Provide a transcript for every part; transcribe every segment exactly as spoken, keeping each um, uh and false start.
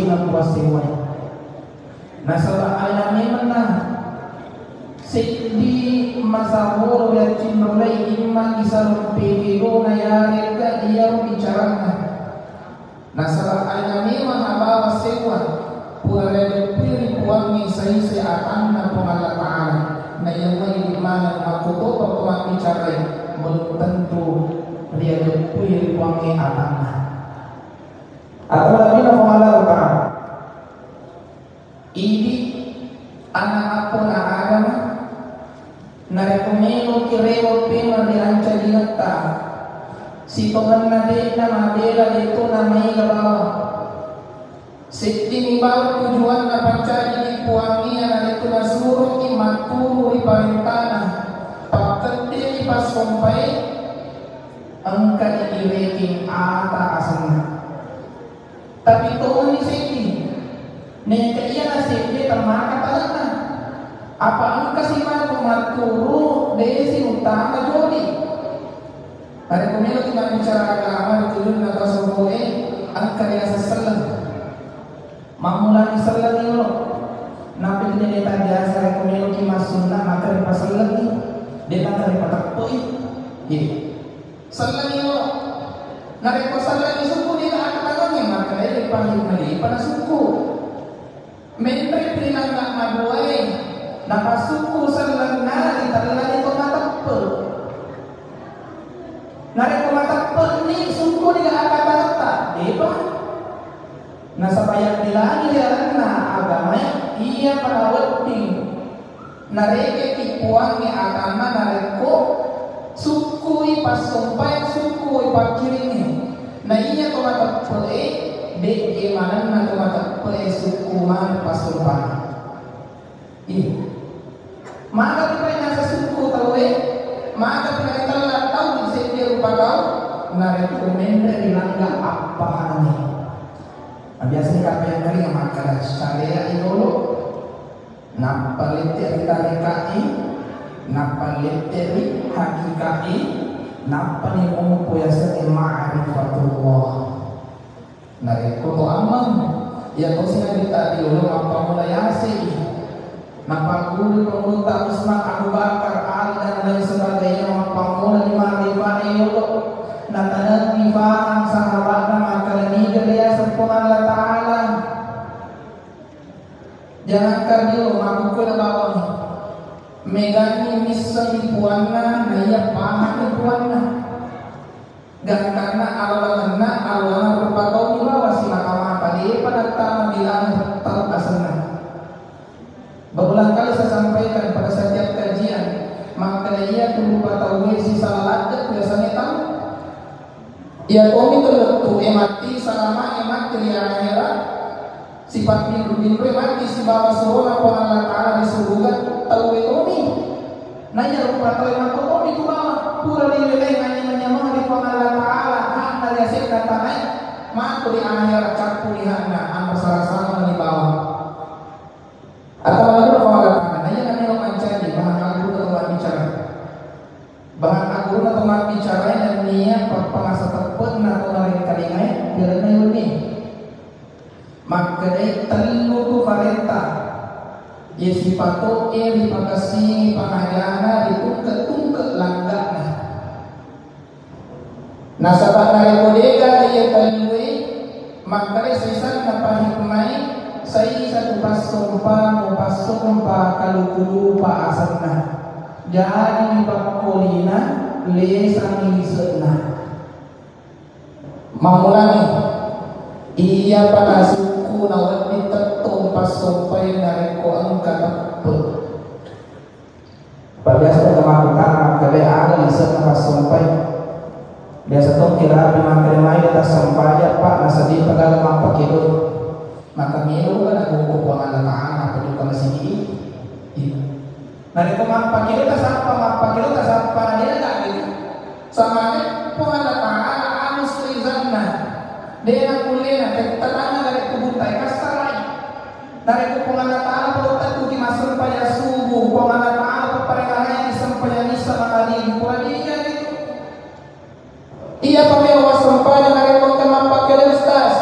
Napuassewai. Nasaba alena memenna seddi masaboro riyaccinrolai imma isalong pekegona yarega iyaro bicaranna. Nasaba alena memeng habawa sewwa pura riadeppui ri Puangnge saisai atanna Puang Allah Ta'ala. Na iya mai maneng makkutopa ko mabbicarai, belum tentu riadeppui ri Puangnge atanna. Atau Nabi Muhammad Ta'ala. Idi ana appona Adam, narekko meloki rewe pemeng ri ancajingetta, sitongenna de'na mabela de'tona maega bawang. Seddimi bawang tujuanna pancaji di Puangnge, iyanaritu nasuroki matturu ri parentana, pakkedde'i passompae, engka irekeng ata asenna. Tapi tongeng ni seddi. Nengka iya na seddi temmaka talenna. Apa engka si matu matturu desi utama jodi. Narekko meloki mabbicara agama ri tujunna tasawufe, engka riaseng selleng. Mammulani selleng iyolo. Nappi tu de' ta biasa rekko meloki massunna maka ripasellengi. De' maka ripateppoi. Iya. Sellengi lo. Narekko sellengi sukku de' na akkatangengngi, maka de' pahimma de' pada sukku. Menre pinanna maduae, napasukku sellenna ritellani to mateppe. Narekko mateppe ni sukku de' na akkatangetta, de'pa. Nasaba yabbilangi ri lalenna agamae, iya pada wedding. Narekekki Puangnge atanna narekko sukkui passompae, sukkui pakkiringnge. Na iya to mateppe'e, de'e manenna to mateppe'e sukku maneng passompana. Iya. Maka tu pai nasa sukku tauwe, maka tu naitella tau di seddie rupa tau, narekko menre ri langga appahangnge. Na biasa ni kapang kalinga makkada syariat i dolo. Nappa lette ri tareka'i, nappa lette ri hakika'i, nappa ni mompo yasengnge ma'rifatullah. Narekko to ameng, iya tosi nabitta riolo mappammula yasengngi. Napagguru pengurutta Usman Abu Bakar Ali dan lain sebagainya mappammula di ma'rifat yolo. Natanengi faham sahabatna makkada niga riaseng Puang Allah Ta'ala. Jangankan rio makkukkue na bawang, meganni missengi puanna, naiya pahanni puanna. Gangkanna arolangenna, arolangan rupa tau ni bawang simata-mata, de'pa nattama bilang tau asenna. Berulang kali saya sampaikan pada setiap kajian, makkeda iya tu rupa tauwe sisala ladde biasanya tau. Iya tomi tu lettu e matti, salama e matti ri akhirat. Sipabbiru-biru e matti sibawa surona Puang Allah Ta'ala ri suruga tauwe tomi. Naiya rupa tauwe makkotomi tu bawang, pura riwelai manyameng-nyameng ri Puang Allah Ta'ala, hakna ri asenna tanae, matu ri akhirat cappu ri hakna, anrasa-rasana ni bawang. Atau menurut Puang Allah Ta'ala, naiya namelo mancaji, bahan agung atau bicara. Bahan aguruna to mabbicarai nennia pappangasa teppe'na to narekkalingae ri lalenna wennie. Makkedai tellu tu parenta, iya sipato'e ripakessingi pangajana ri tungke-tungke langga'na. Nasaba narekko de'gaga iya tellue, Makkedai sisenna pahikmae, saisa tu passompa mupassompa kaluku-lupa asenna. Jadi dipakkolina, lesang lise'na. Mammulani, iyapa nasukku nawedding tettong passompai narekko engka teppe. Pabiasa tau makkutanang makkedae aga lise'na passompai. Biasa tongki rapi makkeda maega tassempajang, Pak, nasedding pa gaga mappakedo. Maka melo ga nagukku Puang Allah Ta'ala, apa duka masigi? Iya. Narekko mappakedo tasappa, mappakedo tasappa, na de' nagaga. Samane Puang Allah Ta'ala alus rizanna. De' nakullena, tette tanna gare kubutta e kassarai. Narekko Puang Allah Ta'ala pura tettuki massempajang subuh, Puang Allah Ta'ala pura parengarangi sempajang isa mangaribi, pura di Iya pameo wassempajang narekko engka mappakkeda ustaz.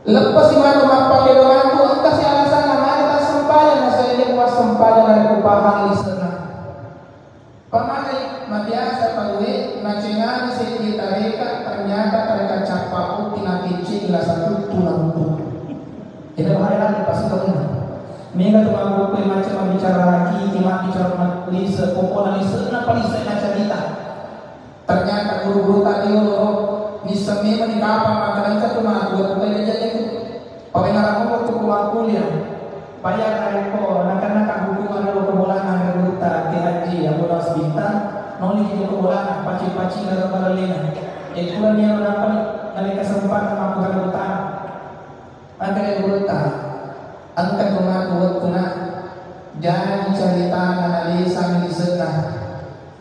Leppasi matu mappakkeda matu, engkasi alasanna magi tassempajang, nasaba de wassempajang narekko pahang lise'na. Pamanai mabiasa tauwe nacengani seddi tareka, ternyata tareka cappa putih nakincing lasa tuttu nauttu. Jadi bahaya lagi pasti taunna. Mega tu mabbukkue macam mabbicara hakiki, mabbicara ma-, lise, pokokna lise'na palisena carita. Ternyata guru-guru tadi loro nisseng memang ni kapang makkeda engka tu matu wettu tadi jaji tu. Pabenarang wettu ku makkuliah. Paya narekko nakenna kahukungan ro kebolangan ri gurutta Ki Haji Abu Nawas Bintang, noliki jokka bolangan, pacing-pacing dalam barellena. E, kurang iya menapa ni, nalai kesempatan makkutana-kutana. Engka ri gurutta, engka tu matu wettu na, jaji caritana nalesang lise'na.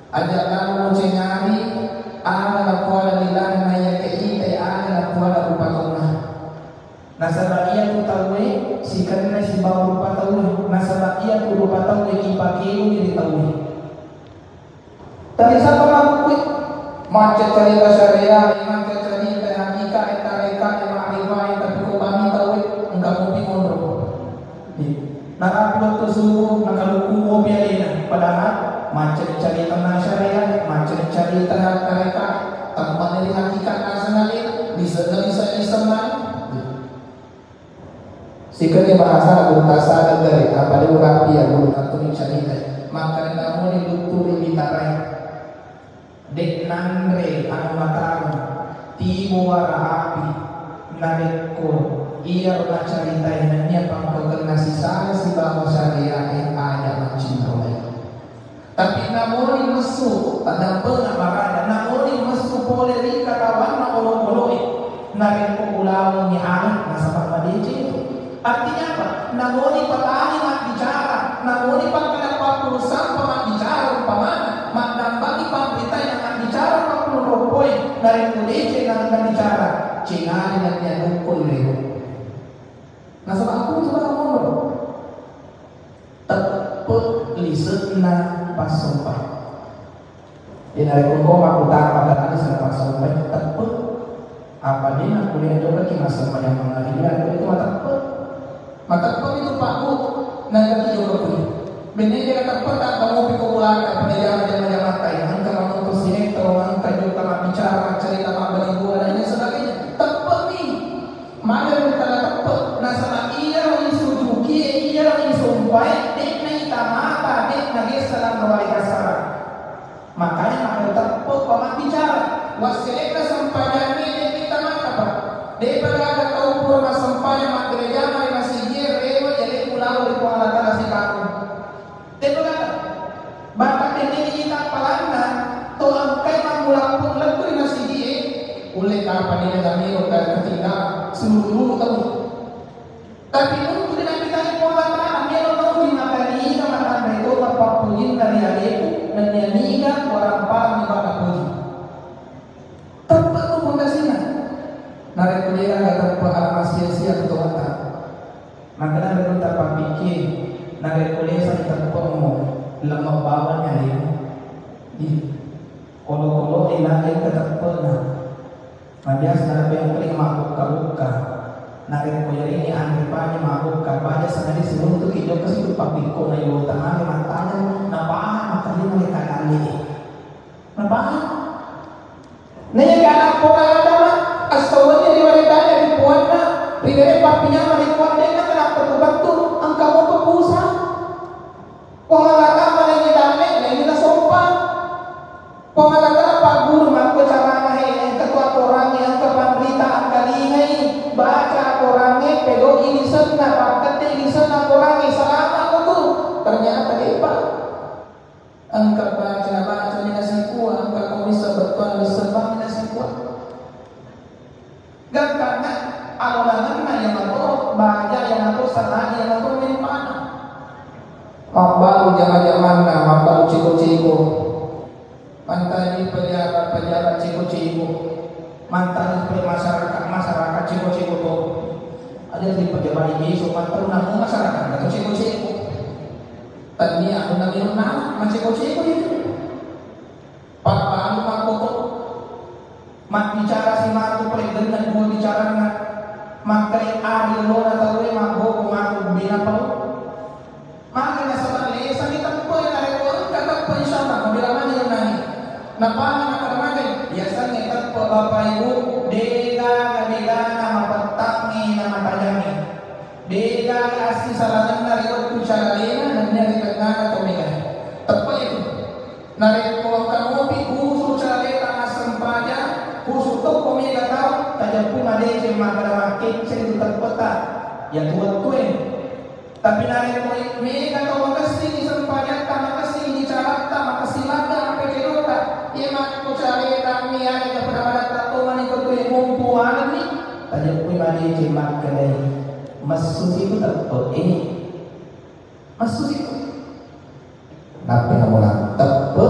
Aja' lalo mucengari, aga napuada lilana naiya ke itai aga napuada rupa taunna. Nasaba iya tu tauwe sikenna sibawa rupa tauwe, nasaba iya tu rupa tauwe ipakeuni ri tauwe. Tadi sapa makkui? Macca carita syariah, macca carita hakikat, tareka, ma'rifah, tapi ko bani tauwe engka mopi monro. Narapi wettu subuh, nakalukku mopi alena. Padahal macca carita na syariah, macca carita tareka, tampani ri hakikat naseng alena, bisa, bisa, bisa mana? Sikenni bahasa gurutta sadda gare, apa de urapi ya gurutta tu carita. Makanya namuni lutturi bitarai. De nanre anu matarung, tibo wara api, narekko iyaro nacaritai nennia pangkaukenna sisala sibawa syariae aja maccinroi. Tapi namuni messu, taddampengeng baraja, namuni messu pole ri katawanna olokoloe, narekko ulawengngi anu, nasaba madeceng tu. Artinya apa? Namuni patani mabbicara, namuni pakkeda pappulu sampa mabbicara, umpamana, maddambangi panrita yang mabbicara pappulu roppoe, narekko deceng na bicara, cengani nanti adukku leo. Nasaba aku coba ngomong. Teppe' lise'na passompa. Jadi narekko engka makkutana, makkutana lise'na passompa, teppe'. Apa de' nakkulia jokaki massempajang mangaribia, itu mateppe'. Mateppe' itu Pak Bu, naikaki jokaki. Benne jaka teppe' tak kamu piko bulata, pada jama-jama-jama tai, engka menonton sinetron, engka jokka mabbicara, maccarita, mabbali bola dan lain sebagainya. Teppe' mi. Magi tala teppe', nasaba iyaro isujukie, iyaro isumpae, de'na itamata, de'na gessa lanro wale kasara. Makanya magi teppe' pa mabbicara. Wassele'na sempajangnge de'na itamata, Pak. De'pa gaga tau pura massempajang makkeda jama ri masigie, rewe jale ulao ri Puang Allah Taala sikapung. Teppa kata, bahkan tennini tappalanna, to engkai mammulappung lettu ri masigie, ulle kapang de' namelo ka ketinggalan, silulu-lulu tau. Tapi untu' de' napitai Puang Allah Taala, melo tau ri makaniga matanre to mappappujinna ri aleku, nennia niga warampalang ibadah puji. Teppe' tu pondasina. Narekko de' gaga teppe' ala massia-sia tu Puang Allah Taala. Makkeda gurutta pappikkiri, narekko lesa iteppe'mu, lemme' bawang alemu. Ih, olo-olo de' lalo engka teppe'na. Mabiasa narapi engka mabbukka-bukka. Narekko yarini anre paja mabbukka, paja sengaja siruntuki jokka situ pappikko'na yolota male mattajeng, napahang makkeda male kadalle. Napahang? Naiya kana pura Adam, assauwenni riwaredana ri puanna, ribere pappinyama ri puang, de'na kana pettu-pettu, engka mopa pusa. Puang Allah Taala malengi dalle, lengi nasompa. Puang Allah Taala pagguru makko carana he, engka tu akorangnge, engka panrita, engkalingai, baca akorangnge, pego'i lisenna, pakkette lisenna akorangnge, salama' ko tu. Ternyata de'pa. Engka baca, baca ni nasikua, engka ko bisa bettuanna, sebang ni nasikua. Gangkanna, alolangenna iya mato, baja iya mato, salai iya mato, mempana. Mabbalu jama-jamanna, mabbalu ciko-ciko. Mantani pejabat-pejabat ciko-ciko. Mantani pe masyarakat-masyarakat ciko-ciko to. Ada di pejabat ini, so, mantau namu masyarakat, atau ciko-ciko. Tania, aku nak minum nama, macam kau cewek itu. Papa, anu, aku tu. Makkai ari lona tauwe mabboko matu bena pau. Maka nasaba lesani teppe, narekko engka teppe, insyaallah mabela mani nennangi. Napana napada magai, yasengnge teppe, Bapak Ibu, degaga bedana mapettangnge na matajangnge. Degaga assisalangenna ri wettu calalena nennia ri tengngana to mega. Teppe itu. Narekko engka mopi khusu calaleta massempajang, khusu tokko mega tau, tajeppu madeceng makkeda makkecceng tu teppeta. Iyatu wettue. Tapi narekko mega tau makessing sempajatta, makessing calatta, makessing ladda ampe kedota, iye makko calaleta mi aga pada-pada tatto mani ko tue mumpu manenni, tajeppui madeceng makkedai. Messu situ teppe, eh. Messu situ. Nappi namulang teppe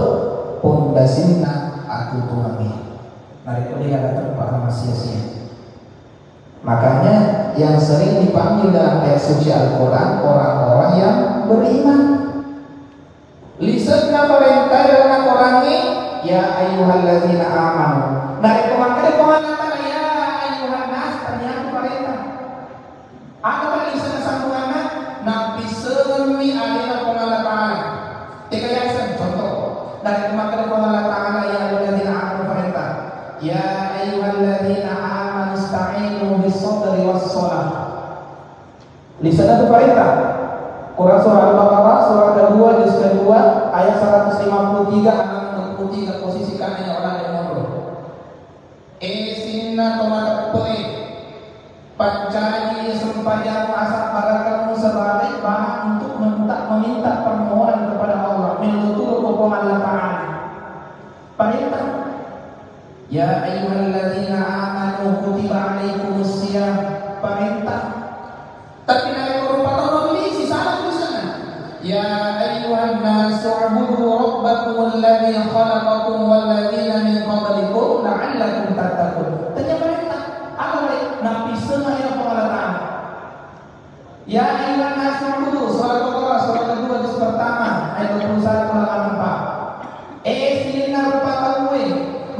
pondasinna atutuangnge. Narekko de gaga teppe, masia-sia. Makanya yang sering dipanggil dalam ayat suci Al-Quran orang-orang yang beriman. Lisenna parenta dalam Qurangnge, ya ayyuhalladzina amanu. Narekko makkeda Puang Allah Ta'ala, ya ayyuhan nas, tania tu parenta. Aga lisenna sambunganna? Nappissengemmi alena Puang Allah Ta'ala. Tega yaseng, contoh. Narekko makkeda Puang Allah Ta'ala, ya ayyuhalladzina amanu, parenta. Ya ayyuhalladzina amanu ista'inu bis sabri was shalah. Lisenna tu parenta. Quran surah Al-Baqarah, surah kedua, juz kedua, ayat seratus lima puluh tiga, halaman dua puluh tiga, posisi kanannya orang yang ngobrol. Eh, sininna to mateppe'e, pancaji sempajang asabbarakengmu sebagai bahan untuk meminta, meminta permohonan kepada Allah, mello tu ro Puang Allah Ta'ala. Parenta. Ya ayyuhalladzina amanu kutiba alaikumus siyam. Parenta. Tapi narekko rupa tau lisi, salah tulisanna. Ya ayyuhan nasu ubudu rabbakumul ladzi khalaqakum wal ladzina min qablikum la'allakum tattaqun. Tanya parenta. Apa le? Nappissengngi ero Puang Allah Ta'ala. Ya ayyuhan nasu ubudu, surah Al-Baqarah, surah kedua, juz pertama, ayat dua puluh satu halaman empat. Eh, sininna rupa tauwe,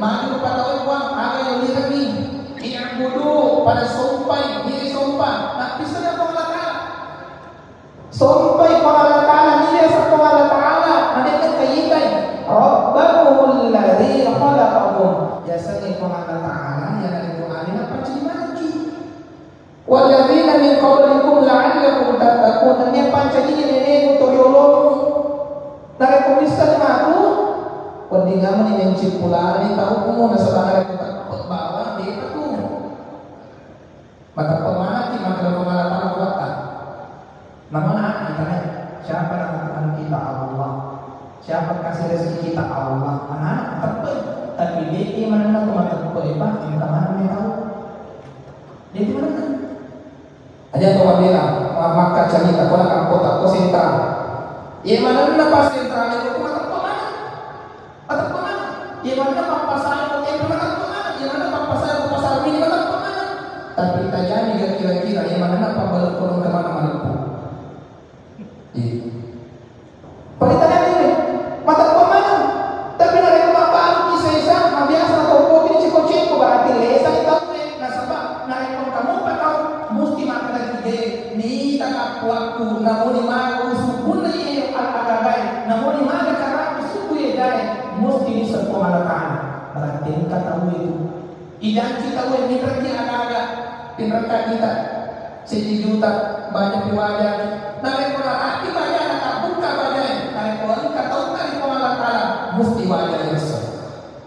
magi rupa tauwe, Puang, aga yo lirengngi? I'budu, pada sompai, nili sompa. Nappissengngi Puang Allah Ta'ala. Sompai Puang Allah Ta'ala, nili asa Puang Allah Ta'ala, na de' kaitai. Rabbakumul ladzi khalaqakum. Yasengnge Puang Allah Ta'ala, ya narekko alena pacimaki. Walladzina min qablikum la'allakum tattaqun, nennia pancajinna nene'mu to riolomu. Narekko missenni matu, weddingamuni mencippu laleng taumu, nasaba narekko teppe bawang, de'pa tu. Mateppe manekki makkeda Puang Allah Ta'ala kuatta. Namana ditanya, siapa nama Tuhan kita? Allah. Siapa kasih rezeki kita? Allah. Anak-anak teppe, tapi de'e manenna tu mateppe, Pak, engka manenna tau. Jadi mana? Aja to mabela, ma-, makkacarita, ko na kampota, ko sentral. Iye manenna pas sentral itu, ko mateppe mana? Mateppe mana? Iye manenna pappasai, ko tempe mateppe mana? Iye manenna pappasai, ko pasar mini mateppe mana? Tapi tajani ga kira-kira, iye manenna pabbalu ko engka mana maleppu. Iya. Paritanya ini, mateppe maneng. Tapi narekko mabbaluki sesa, mabiasa tau kopi ceko-ceko, berarti lesani tauwe. Nasaba narekko engka mopa tau, musti makkeda de, nita kappuakku, namuni maga usubunna iye al-, agagae, namuni maga caraku subu iye jae, musti nisseng Puang Allah Ta'ala. Berarti engka tau itu. Ijanci tauwe, minreki aga-aga, pinrekka kita, seddi juta, baja pi waja. Narekko narapi baja, natabbukka bajae, narekko engka taunna ri Puang Allah Ta'ala, musti waja iresseng.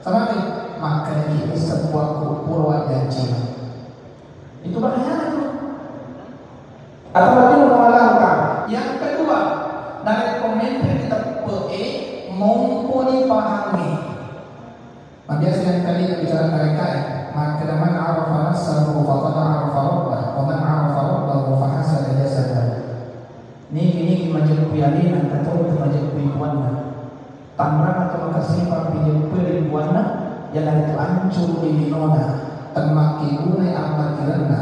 Sampai, makkedaki iresseng puakku, pura wajancina. Itu bahayana itu. Atau lagi Puang Allah Ta'ala. Yang kedua, narekko menre diteppe'e, momponi pahangnge. Mabiasa yang kali bicara mereka, ya, makkeda, "Man arafa nafsahu faqad arafa rabbah, wa man arafa rabbahu fahasana jasadah." Nigi-nigi majeppui alena, engka to majeppui puanna. Tanrana to makasipang pijeppui ri puanna, iyanaritu ancuru ri linona, temmakkegunai ammatirenna,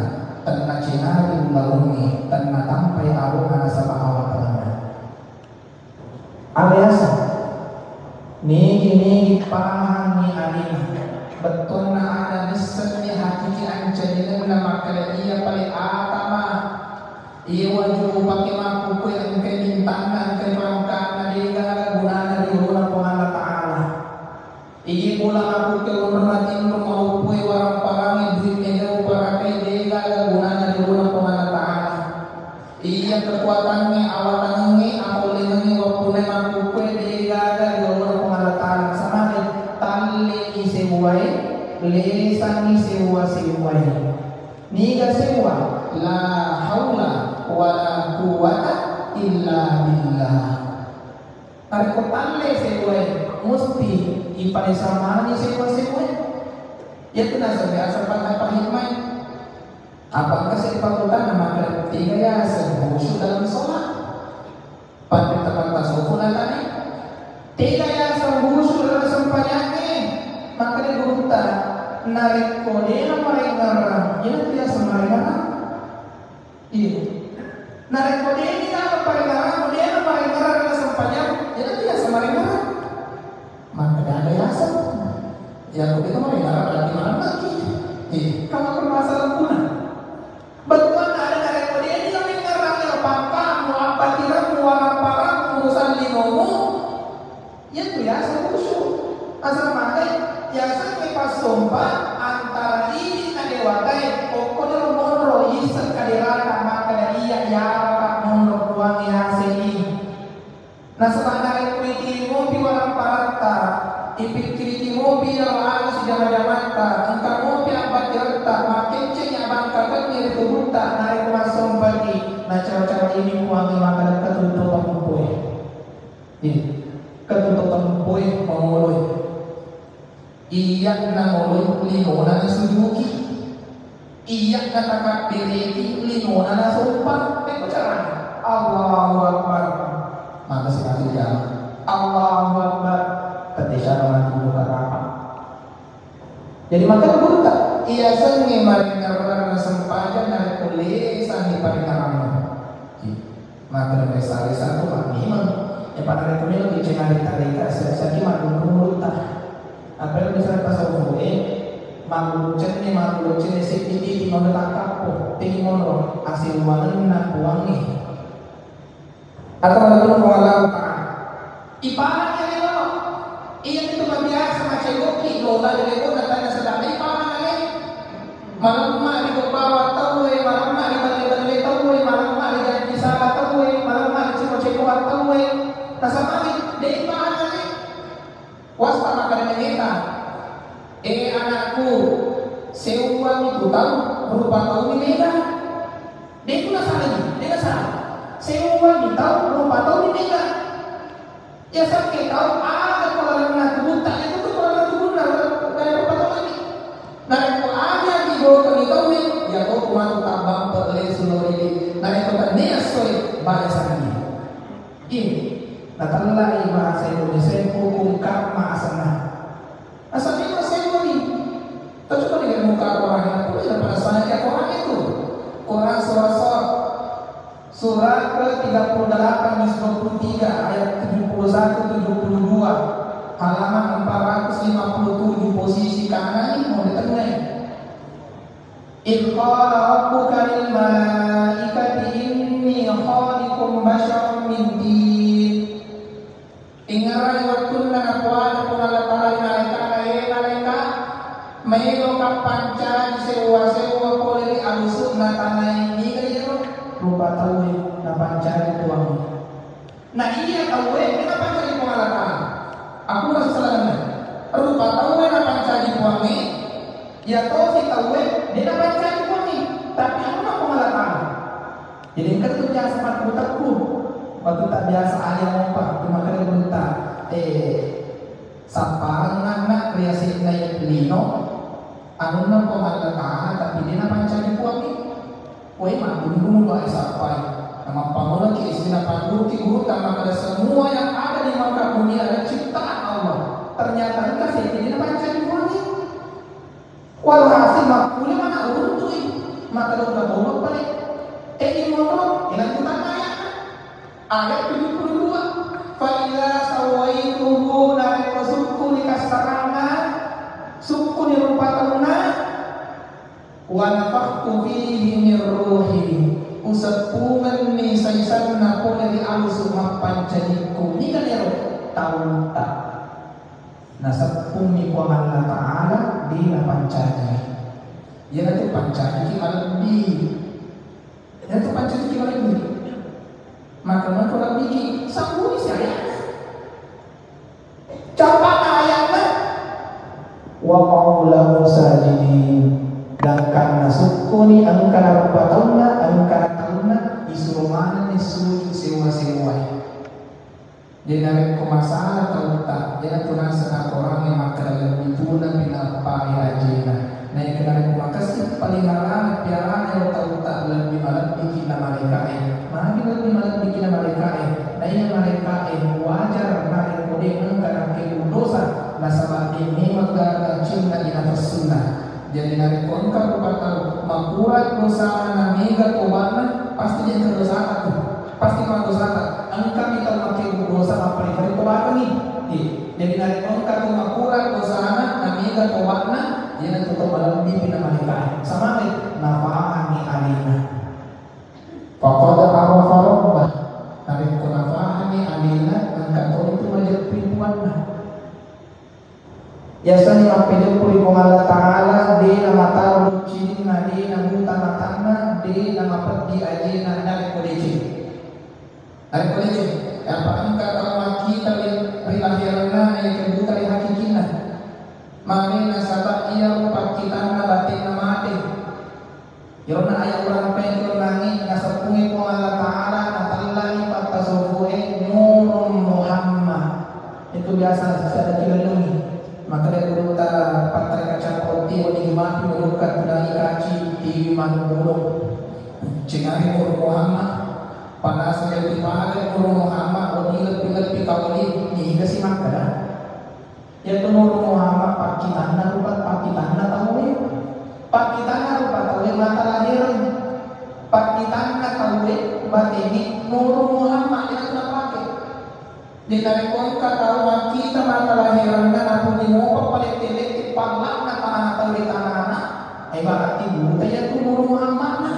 tennacenari ulawengnge, tennatampai arona nasaba awatanna. Alias, nigi-nigi pahangngi alena, bettuanna ada nissenni hakiki ancajingenna makkeda iya pale Iye bola makkukue onrong matinro mauppue warang-parangnge dui mega uparakai degaga gunana ri olona Puang Allah Ta'ala. Iya kekuatangnge awatangengnge apolengengnge wappunai makkukue degaga ri olona Puang Allah Ta'ala. Samare tallei sewwae, lesangngi sewwa-sewwae. Niga sewwa? La haula wala quwwata illa billah. Narekko talle sewwae, musti ipadesa manenni sewwa-sewwae. Iyatu naseng biasa pada pahimai. Apa engka seppakutana maka tega yaseng khusyuk dalam sholat? Panrita tasawuf natanya, tega yaseng khusyuk dalam sempajangnge? Makkeda gurutta, narekko dena marengngerang, iyatu yaseng marengngerang. Iya. Narekko deni gaga parengngerang, dena marengngerang dalam sempajang, iyatu yaseng marengngerang. Makkeda aga yaseng. Iya, ko kita marengngerang berarti marengngeki. Iya. Kalau permasalahan puna. Bettuanna ada narekko deni marengngerang, ya, pakkamu, appatirammu, warang-parangmu, urusan linomu, iyatu yaseng khusyuk. Asal male, yasengnge passompa antara idi na dewatae, okko dero monro, isseng kaderata, makkeda iya, iyawaka monro Puang yasengngi. Nasaba narekko itiwi mopi warang-paratta, ipikkiriki mopi iyaro aga sijama-jamatta, engka mopi abbatiratta, makkecceng abangkakengngi ri tubutta, narekko massompaki, nacawa-cawa ini Puangnge makkeda katutupa muppoe. Iya. Katutupa muppoe, mangoloi. Iyya namoloi linona nasujuki. Iyya natakabbereki linona nasompa. Pekko carana. Allahu Akbar. Maka sikati jama. Allahu Akbar. Tette cara mati buka rapa. Jadi maka gurutta, iyasengnge maringerang nasempajang narekko lesanni paringeranna. Maka namasala satu Pak memang. Ya pada rekomendasi channel tarika saki magunung mulutta. Apa yang bisa tasawuf eh magunung cenne magunung cenne sedikit mau tak kapo tinggi mono asil wangenna Puangnge. Atau menurut Allah Ta'ala. Ipahangngi lino. Iya itu biasa macegoki lola di lebo na tanya sedang ipahangngi. Malemma ri gobbawa tauwe, malemma ri balle-balle tauwe, malemma ri janji sala tauwe, malemma ri ceko-cekoa tauwe. Tasamani, de' ipahangngi. Wasta makkeda mengeta, "Eh anakku, seuwami tu tau, rupa taumi mega." De' tu nasalani, de' nasala. Seuwami tau, rupa taumi mega. Iya sakke tau aga ko lalenna tubutta, iya tu ko lalenna tubunna, dai rupa tau lagi. Narekko aga dibokengi tauwe, iya to ku matu tabbampe lesu loridi. Narekko tennia soe, bae sangi. Iya. Natellai bahasa Indonesia hukum karma asenna. Asal memang seuwani. Tau coba dengan muka Quran, pura pada saya Quran itu. Quran surah Sad. Surah ke tiga puluh delapan, juz dua puluh tiga, ayat tujuh puluh satu, tujuh puluh dua, halaman empat ratus lima puluh tujuh, posisi kanan ini mau di tengah. Idz qala rabbuka lil malaikati inni khaliqum basyaran min tin. Ingerai wettunna napoada Puang Allah Ta'ala ri malaikana, "Eh malaika, maelo ka pancaji sewwa-sewwa pole ri alusu'na tanae." Niga iyaro? Rupa tauwe napancaji Puang. Na iya tauwe de napancaji Puang Allah Ta'ala. Aku rasa salahnya. Rupa tauwe napancaji Puangnge, iya tosi tauwe de napancaji Puangnge. Tapi aku na Puang Allah Ta'ala. Jadi engka tu biasa matteru-teru, waktu tak biasa ayam mopa, cuma kena berita, eh, sapparenna na riasenna iya lino, anunna Puang Allah Ta'ala, tapi de napancaji Puangnge. Woi, maddunnu wae sappai. Namappammulaki istilah padduki guru, karena pada semua yang ada di muka bumi adalah ciptaan Allah. Ternyata engka siti de napancaji Puangnge. Walhasil, makkulle mana uruntui, maka dong ka bawang pale. Eh, di motor, ilang bukan ayat. Ayat tujuh puluh dua. Fa idza sawaituhu, narekko sukku ni kassaranna, sukku ni rupa taunna, wa nafakhtu fihi min ruhi, useppungenni saisanna pole ri alusu mappancajikku. Niga nero? Tautta. Naseppungmi Puang Allah Ta'ala, de' napancaji. Iyanatu pancajiki malebbi. Iyanatu pancajiki malebbi. Maka maka lebbiki, sambungi si ayatna. Cappana ayatna, "Wa qa'u lahu sajidin." Gangkanna sukkuni engka narupa taunna, engka taunna, isuro manenni sujud sewwa-sewwae. Jadi narekko masalah tautta, iyanatu naseng Al-Quran e makkeda lebbi tuna pinappai ajena. Naikka narekko makessing peliharana, piarana ero tautta, lebbi malebbiki na malaika'e. Magi lebbi malebbiki na malaika'e? Naiya malaika'e wajar narekko de' engka nakkebbu dosa, nasaba de' memeng gaga cinna inafessunna. Jadi narekko engka rupa tau makurang dosana na mega tobanna, pasti de' engka dosata tu. Pasti maddosata. Engkami tau makkebbu dosa, mappari-pari tobakengngi. Iya. Jadi narekko engka tau makurang dosana, na mega tobanna, iyanatu tau malebbipi na malaika'e. Samare, nafahangngi alena. Faqad arafa rabbah. Narekko nafahangngi alena, engka toni tu majeppu puanna. Yasengnge mappejeppu ri Puang Allah Ta'ala, de' namatau boccininna, de' nabuta matanna, de' namapeddi ajena narekko deceng. Narekko deceng, apa engka tau makkita ri, ri laherenna, naekke buta ri hakikinna. Magi nasaba iyaro pakkitanna batenna mate. Iyarona ayat urampe iyaro nangi naseppungi Puang Allah Ta'ala, natellani pattasawufu'e Nurun Muhammad. Itu biasa sadda kilennungi. Makkeda gurutta pattare kacang putih, wani Jumapi mudukka tunangi kaci, tiwi manu bulung. Cengari Nurun Muhammad. Panasa jadi paga Nurun Muhammad, wani leppi-leppi kawali, niga si makkeda. Iyatu Nurun Muhammad pakkitanna rupa, pakkitanna tauwe. Pakkitanna rupa tauwe mata lahereng. Pakkitanna tauwe batene Nurun Muhammad, iyatu napake. Jadi narekko engka tau makkita mata laherenna napuji mopa palette-lette palla'na tanah tauwe tanana, eh, berarti buta iyatu Nurun Muhammadna.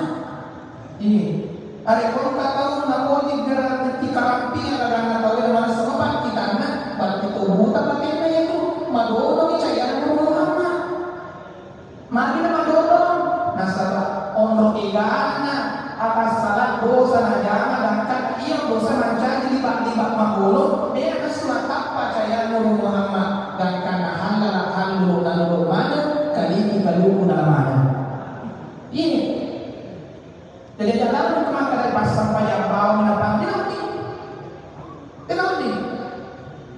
Iya. Narekko engka tau napoji gerakan tikarampinga laganna tauwe, manessa mapakkitanna, berarti to buta batenna iyatu, madodongi cahaya Nurun Muhammad. Magi na madodong? Nasaba onro egana akassala dosa najama, gangka iya dosa mancaji liba-liba maggolo, de' nassu natappa cahaya Nurun Muhammad, gangkanna hallala hallu nalolo maneng, kaliki kaluku nala maneng. Iya. Jadi, dalam makkeda passempajang bawang napang, de' nawedding. De' nawedding.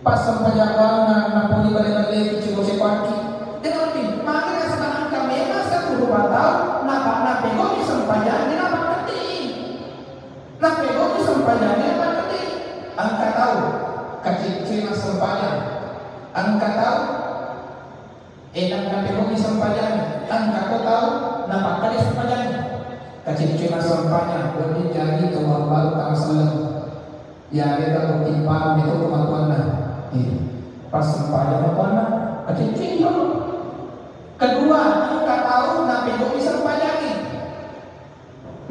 Passempajang bawang na, napoli bale-bale, ceko-cekoakki. De' nawedding. Magi nasaba engka memang satu rupa tau, napa, napegoki sempajangnge, napakkedde'i. Napegoki sempajangnge, napakkedde'i. Engka tau, kaciccui massempajang. Engka tau, Eh, na-, napegoki sempajangnge, engka to tau napakkeda sempajangnge. Kaciccui massempajang, wedding jaji to mabbalu tama selleng. Iyarega botting paru metto ko matuanna. Eh, pas sempajang matuanna, kaciccui dulu. Kedua, engka tau napegoki sempajangnge.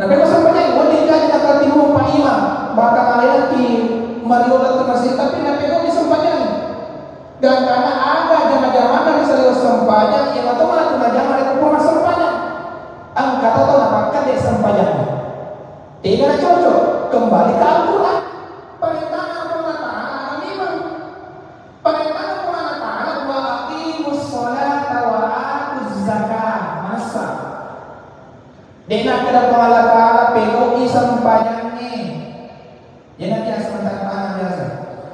Napegau sempajang, wedding jaji nakkatimu Pak Imam, bahkan alenaki mariolo tau masjid, tapi napegau sempajang. Gangkanna aga jama-jamanna ri saliweng sempajang, iya mato matu najama ri kupura sempajang. Engka to tau napakkeda sempajang. Tega na cocok, kembali ke Al-Quran. Perintahna Allah Ta'ala memang. Perintahna Allah Ta'ala, "Wa aqimus sholata wa atuz zakah." Manessa. De' nakkeda Puang Allah Ta'ala, "Pegau'i sempajangnge." Jadi nanti asal tanah biasa.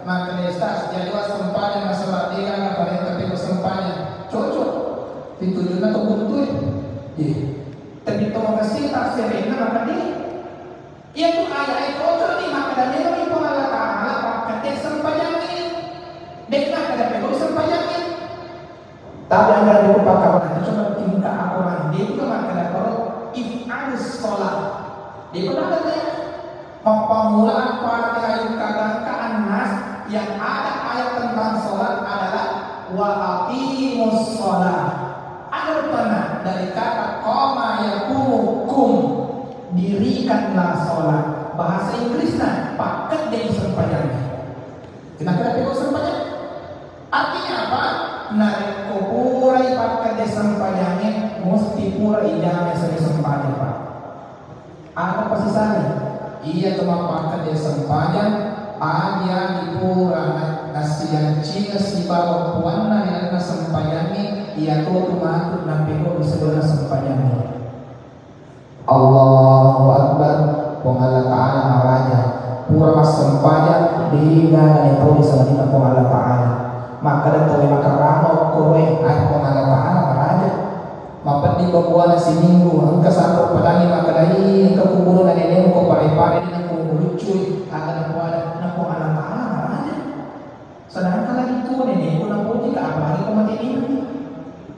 Makkeda, "Ustaz, jadi wa sempajang nasaba de' gaga parenta pegau sempajang." Cocok. Pitujunna to buntue. Iya. Tapi to makessing tafsirinna makkeda, iyatu aya'e cocokni makkeda, memang Puang Allah Ta'ala pakkeda sempajangnge. De' nakkeda pegau sempajangnge. Tapi anggara dulu pakkawan itu cuma tingkah aturan. Dia juga makkeda kalau if'alus sholat. Dia pernah ada tanya, mappammula Al-Fatihah yang kadang ke An-Nas, yang ada ayat tentang sholat adalah wa aqimus sholat. Ada rupanya dari kata qama yaqumu qum, dirikanlah sholat. Bahasa Inggrisnya, pakkedde sempajang. Kenapa tidak pegau sempajang? Artinya apa? Narekko purai pakkedde sempajangnge, musti pura ijama sempajang, Pak. Aga pasisana? Iya to mappakkeda sempajang, agi-agi pura na-, nassijancingeng sibawa puanna ri lalenna sempajangnge, iya to tu matu napegau sebenarna sempajangnge. Allahu Akbar, Puang Allah Ta'ala maraja. Pura massempajang, dega nane tau ri selainna Puang Allah Ta'ala. Makkeda tauwe makarama okkoroe, ai Puang Allah Ta'ala maraja. Mapeddi babuana siminggu, engka satu pedangi makkedai, engka kuburuna nenekmu ko Pare-Pare, di nengku muluccui, aga napuada, napuang Allah Ta'ala maraja. Sedangkan lagi tuo nenekku napoji ka, apalagi ko mate ni.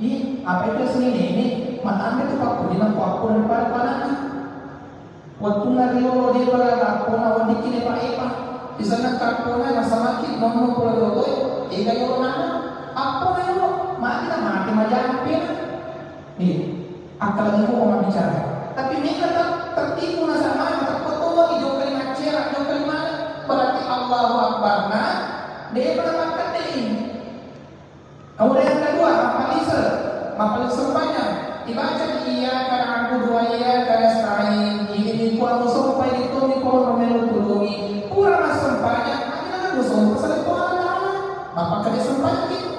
Ih, apa itu sini nenek, matambe tu pappudi nengku aku daripada panakku. Wettunna riolo depa gaga appona weddikki nepa-epa. Isenna kappona nasamaki nonno pura riolo e, ega yolo nana. Appona yolo, magi na mate majampena. Iya. Akkalagi ko mabbicara. Tapi mega ta-, tertipu nasaba maka teppa toa ki jokka ri maccera, jokka ri mana. Berarti Allahu Akbar na, depa na makkedde ini. Kemudian yang kedua, mapalise, mapalise sempaja. Dibaca iyyaka na'budu wa iyyaka nasta'in. Ini ni kuang musompai di tumi kuang romelu tulungi. Pura massempajang, aja na musompa sale Puang Allah Ta'ala. Mapakade sempajang gitu.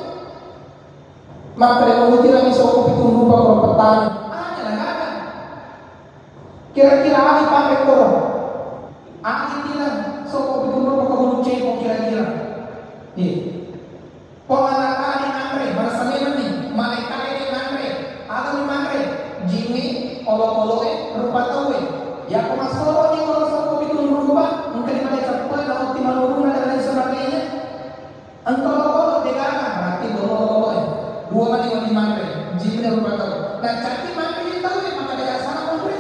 Makkade mengutira mi soko pitung rupa koro petani. Aja na gaga. Kira-kira agi pake koro. Agi bilang soko pitung rupa koro cepo kira-kira. Iya. Puang Allah Ta'ala ni nanre, marasa memang ni, malaika'e ni nanre, aga ni manre, jingnge, olo-olo'e, rupa tauwe. Yako massoro ni olo sokko pitung rupa, engka ni pada ceppe, na otti maluruna dan lain sebagainya. Engka olo-olo degaga, berarti dua olo-olo'e. Dua mani wani manre, jingnge rupa tau. Na catti manre ni tauwe, maka daya sana manre.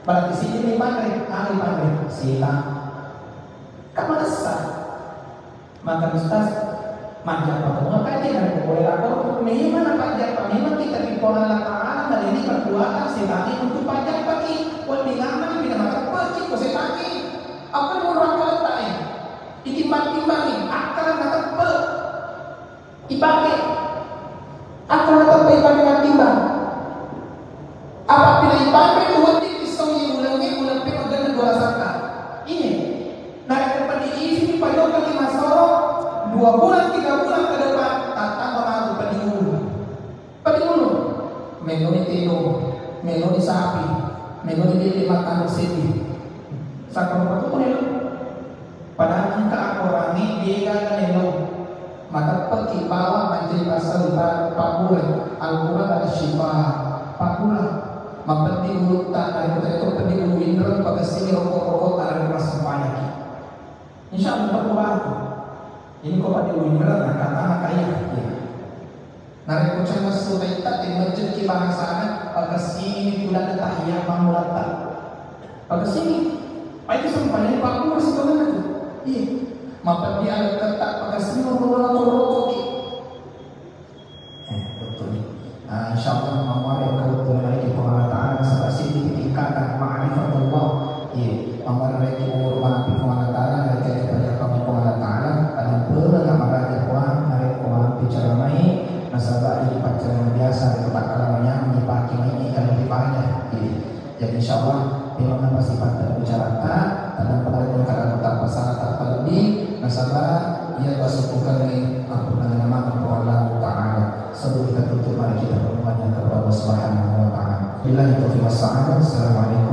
Berarti sini ni manre, aga ni manre, sita. Kamanessa. Maka Ustaz, majjappa to makaji narekko pole lapor, memang napajjappa memang kita ri Puang Allah Ta'ala, malini kekuatan setangnge untuk pajjappaki. Wedding ammani pina mateppeki ko setangnge. Apa ni monro akkaletta e? Itimbang-timbangi, akkala nateppe. Ipake. Akkala nateppe ipake mattimbang. Apabila ipanre tu wedding pisau ye ulengnge, uleng peno genna dua rasatta. Ini. Narekko peddi isi pajokka lima soro, dua bulan, tiga bulan ke depan, tattamba matu peddi ulu. Peddi ulu. Meloni tedong, meloni sapi, meloni bede mattanu seddi. Sakko matu ko melo. Padahal engka akorangnge degaga nelo. Mateppeki bawang mancaji pasal ibarat pabbura. Al-Quran ada syifa. Pabbura. Mapeddi ulutta, narekko tadi to peddi ulu winreng, pakessingi rokok-rokok, narekko massempajaki. Insya Allah, berubah. Ini kok peddi ulu winreng, nah, kata kaya. Iya. Narekko cemmesu taitta, temmejjekki bahasana, pakessingi pudana tahiyat mammulatta. Pakessingi. Pai tu sempajang pabbura sitongenna tu. Iya. Mapeddi alekketta, pakessingi rokok-rokok. Eh, betul. Ah, insya Allah, mamuare engka wettu narekki Puang Allah Ta'ala, nasaba siddi tingkatan ma'rifatullah. Iya, mamuare narekki umur manapi Puang Allah Ta'ala, narekki aja pajappa Puang Allah Ta'ala, pada pura na maraja Puang, narekko malampi ceramai, nasaba idi paccarama biasa, narekko takkala manyameng dipake mai kalau ibadah. Iya. Jadi, insya Allah, memang apa sifat bicara ta, tentang pada yang kadang tanpa syarat tak terlebih, nasaba iya tasukukeng ni ampun dengan nama Puang Allah Ta'ala. Sebelum kita tutup, mari kita berdoa kepada Allah Subhanahu wa Ta'ala. Billahi taufiq was sa'adah. Assalamualaikum.